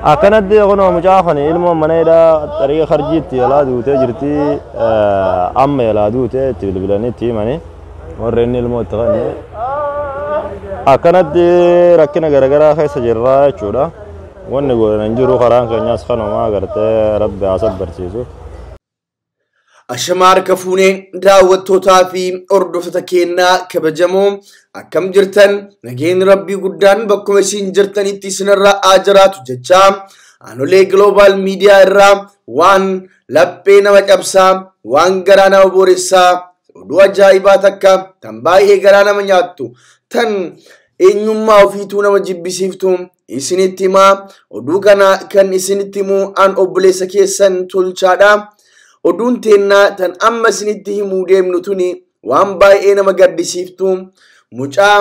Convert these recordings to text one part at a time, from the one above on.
Akkanatti kunoo mucaa kana ilmoo mana hidhaa xariiqa Kharjiitti yalaa duutee jirti. Amma yalaa duutee itti bilbilanii itti himanii warri inni ilmoo itti kenne. Akkanatti rakkina garaagaraa keessa jirra jechuudha. Wanni godhan hin jiru, karaan keenyas kanumaa agartee Rabbi haa sabbarsiisu. Ashamaa harka fuunee daawwattootaa fi hordoftoota keenyaa kabajamoo, akkam jirtan? Nageenyi Rabbii guddaan bakkuma isin jirtanitti isinirra haa jiraatu jecha, Aanolee Global Media irraa waan laphee nama cabsaa, waan garaa nama booressaa, oduu ajaa'ibaa takka tan baay'ee garaa nama nyaattu, tan eenyummaa ofiituu nama jibbisiiftu isinitti himaa. Oduu kana kan isinitti himu an obboleessa keessan Tolchaadha. Oduun teennaa tan amma isinitti himuu deemnu tuni waan baay'ee nama gaddisiiftu. Mucaa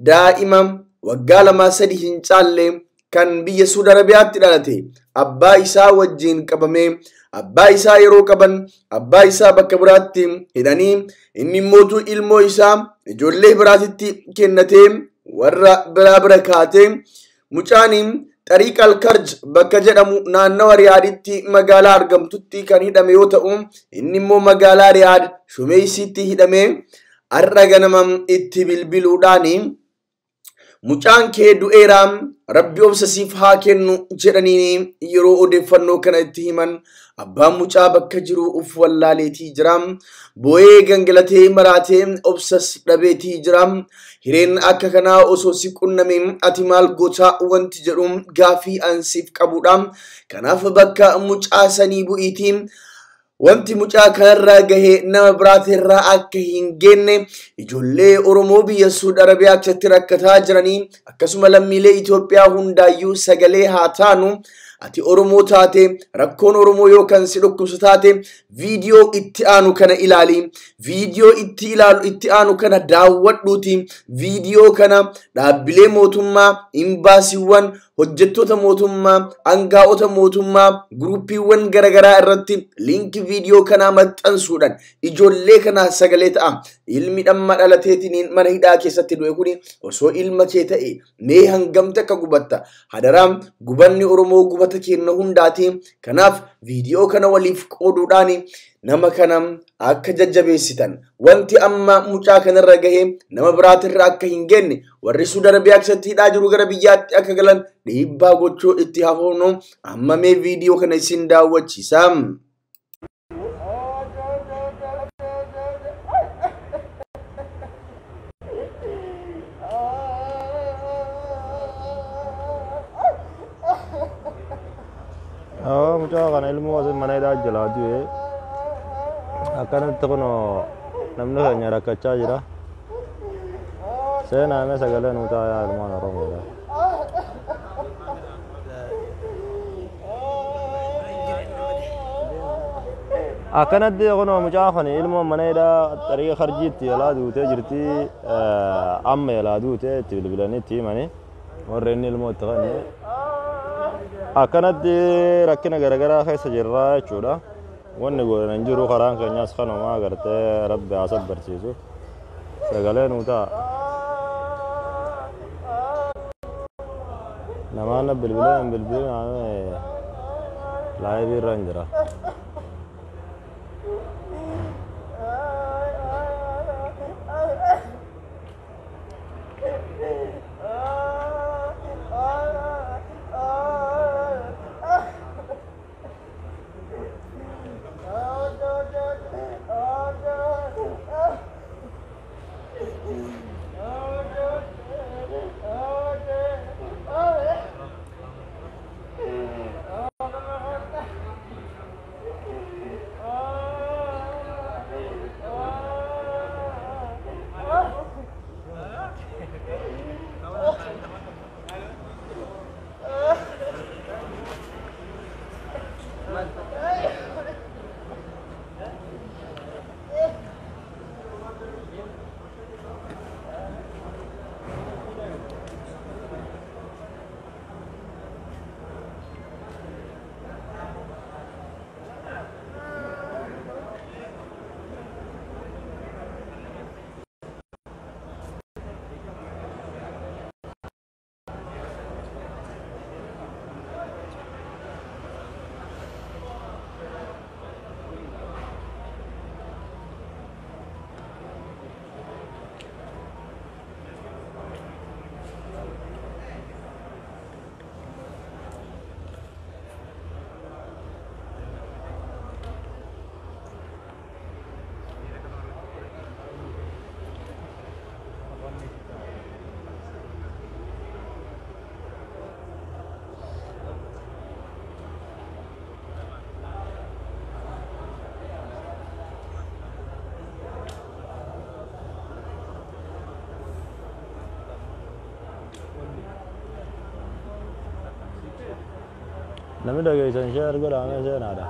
daa'ima waggaa 2-3 hin caalle kan biyya Suudi Arabiyaatti dhalate abbaa isaa wajjin qabamee, abbaa isaa yeroo qaban abbaa isaa bakka biraatti hidhanii, inni immootu ilmoo isaa ijoollee biraatitti kennatee warra biraa bira kaatee, mucaan Xariiq Alkarj bakka jedhamu naannawa Riyaaditti magaalaa argamtutti kan hidhame yoo ta'u, inni immoo magaalaa Riyaad Shumeeysitti hidhame. Har'a ganama itti bilbiluudhaani mucaan kee du'eera, Rabbi obsa siif haa kennu jedhanii yeroo odeeffannoo kana itti himan, abbaan mucaa bakka jiru uf wallaaleetii jira. Boo'ee gangalatee maraatee obsas dhabeetii jira. Hireen akka kanaa osoo si qunname ati maal goota wanti jedhu gaafii an siif qabudha. Kanaaf bakka mucaa sanii bu'iitii wanti mucaa kanarraa gahee nama biraatirraa akka hin geenne, ijoollee Oromoo biyya Suudi Arabiyaa keessatti rakkataa jiranii akkasuma lammiilee Itoophiyaa hundaayyuu sagalee haa taanu. Ati Oromoo taate, rakkoon Oromoo yookaan si dhukkubsu taate, viidiyoo itti aanu kana ilaali. Viidiyoo itti ilaalu itti aanu kana daawwadhuuti. Viidiyoo kana dhaabbilee mootummaa, imbaasiiwwan, hojjettoota mootummaa, aangaa'ota mootummaa, guruuppiiwwan garaagaraa irratti liinkii viidiyoo kanaa maxxansuudhaan ijoollee kanaa sagalee ta'a. Ilmi dhamma dhalateetiin mana hidhaa keessatti du'e kuni osoo ilma kee ta'e mee hangamta akka gubatta? Hadaraam, gubanni Oromoo gubata kenna hundaati. Kanaaf viidiyoo kana waliif qooduudhaan nama kana akka jajjabeessitan, wanti amma mucaa kanarra gahee nama biraatirra akka hin genne, warri Suudi Arabiyaa keessatti hidhaa jiru gara biyyaatti akka galan dhiibbaa gochuu itti hafuunu. Amma mee viidiyoo kana isin daawwachiisa. Mucaa kana ilmoo asin mana hidhaa jalaa du'e. Akkanatti kunoo namni keenya rakkachaa jira. Seenaa mee sagalee nuu ta'a yaa ilmaan Oromoodha. Akkanatti kunoo mucaa kana ilmoo mana hidhaa xariiqa Kharjiitti yalaa duutee jirti. Amma yalaa duutee itti bilbilanii itti himanii warri inni ilmoo itti kenne. Akkanatti rakkina garaagaraa keessa jirra jechuudha. Wanni godhan hin jiru, karaan keenyas kanumaa agartee Rabbi haa sabbarsiisu. Sagalee nuu ta'a. Namaan bilbilee hin bilbilin, laayivii irra hin jira. Namni dhageessan share godhaa mee seenaadha.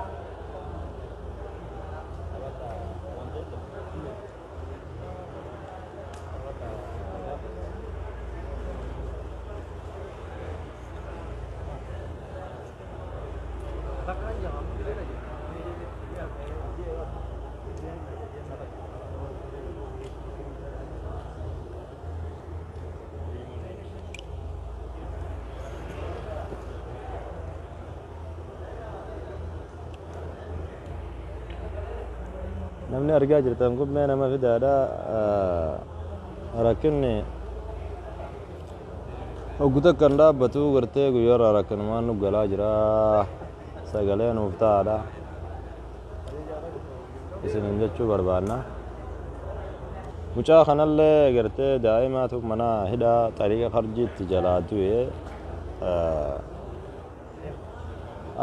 Namni argaa jirtan kun mee nama fidaadha. Rakkinni hoggu takka hin dhaabbatu gartee guyyaarraa rakkinumaan nu galaa jira. Sagalee nuuf ta'aadha. Isinin jechuu barbaanna. Mucaa kanallee gartee daa'imaatu mana hidhaa xariiqa Kharjiitti jalaa du'e.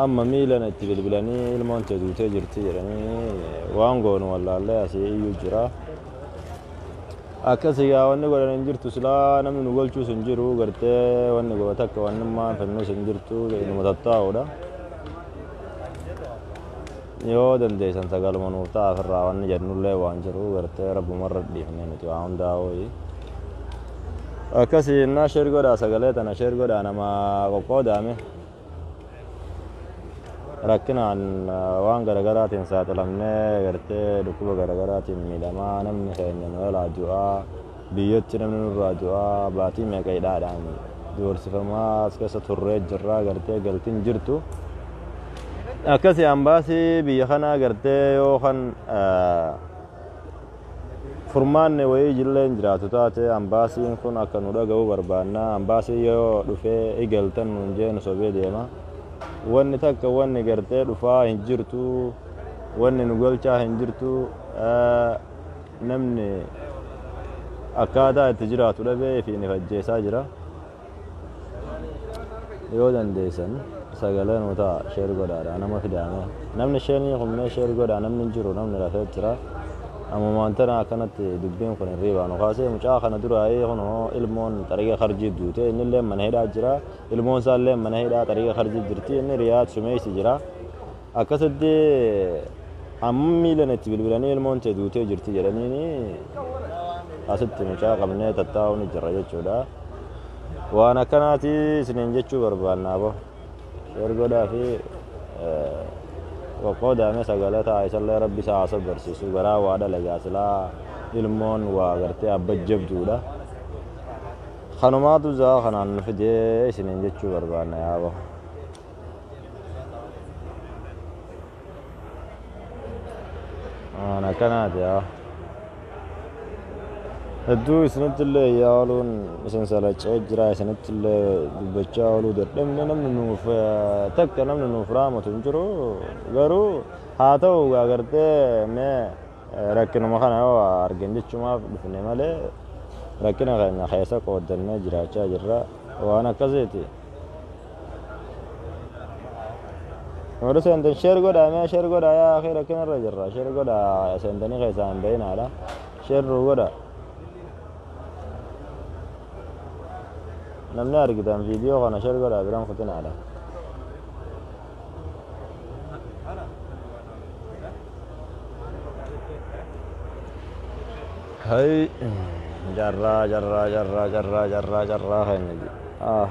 Amma miilan itti bilbilanii ilmoon tee duutee jirti jedhanii waan goonu wallaallee asii iyyuu jira. Akkasii gaa wanni godhan hin jirtu, silaa namni nu galchuus hin jiru gartee wanni goota akka wannummaan fennus hin jirtu, inuma tattaa'uudha. Yoo dandeessan sagaluma nuuf ta'a, ofirraa wanni jennullee waan jiru gartee rabbumarra dhiifne nuti waa hundaa ho'i. Akkasii innaa share godhaa, sagalee tana share godhaa, nama qoqqoodaame. Rakkinaan waan garagaraatiin saaxilamnee gartee dhukkuba garagaraatiin miidhamaa namni keenya nu jalaa du'aa, biyyatti namni nurraa du'aa, baatii meeqa hidhaadhaan doorsifamaa as keessa turree jirraa, gartee galtiin jirtu. Akkasii ambaasii biyya kanaa gartee yoo kan furmaanne wayii jilleen jiraatu taate ambaasiin kun akka nu dhaga'uu barbaanna. Ambaasii yoo dhufee igaltan nuun jee nu sobee deema. Wanni takka wanni gartee dhufaa hin jirtu, wanni nu galchaa hin jirtu, namni akkaataa itti jiraatu dhabee fi ni fajjeessaa jira. Yoo dandeessan sagalee nuu ta'a, share godhaadha, nama fidaame. Namni sheenii kun mee share godhaa, namni hin jiru, namni rafee jira. Ammumaan tana akkanatti dubbiin kun hirriibaa nu kaasee. Mucaa kana duraayee kunoo ilmoon xariiqa Kharjii duute, innillee mana hidhaa jira. Ilmoon isaallee mana hidhaa xariiqa Kharjii jirti, inni Riyaad Sumeeysi jira. Akkasitti amma miilan itti bilbilanii ilmoon tee duutee jirti jedhaniini asitti mucaa qabnee tattaa'uu ni jirra jechuudha. Waan akkanaati isiniin jechuu barbaanna abo. Share godhaa fi qoqqoodaame sagalee ta'a, isallee rabbi isaa haa barsiisu, garaa waa dhalagaa silaa ilmoon waa gartee abba jabduudha. Kanumaatu zaa kanaan nu fidee isiniin jechuu barbaanna yaabo. Waan akkanaati yaa. Hedduu isinitti illee iyyaa ooluun isin salachee jira, isinitti illee dubbachaa ooluu dadhabne, namni nuuf takka namni nuuf raamatu hin jiru, garuu haa ta'u gaa gartee mee rakkinuma kana yoo argin jechumaaf dhufne malee rakkina keenya keessa qooddannee jiraachaa jirra, waan akkasiiti. Warri seentan share godhaa, mee share godhaa yaa akhi, rakkina irra jirra, share godhaa, seentanii keessaa hin bahinaadha, share nuu godhaa. Namni argitan viidiyoo kana share godhaa, biraan kutinaadha. Hay, carraa carraa carraa carraa carraa carraa keenya. Ah.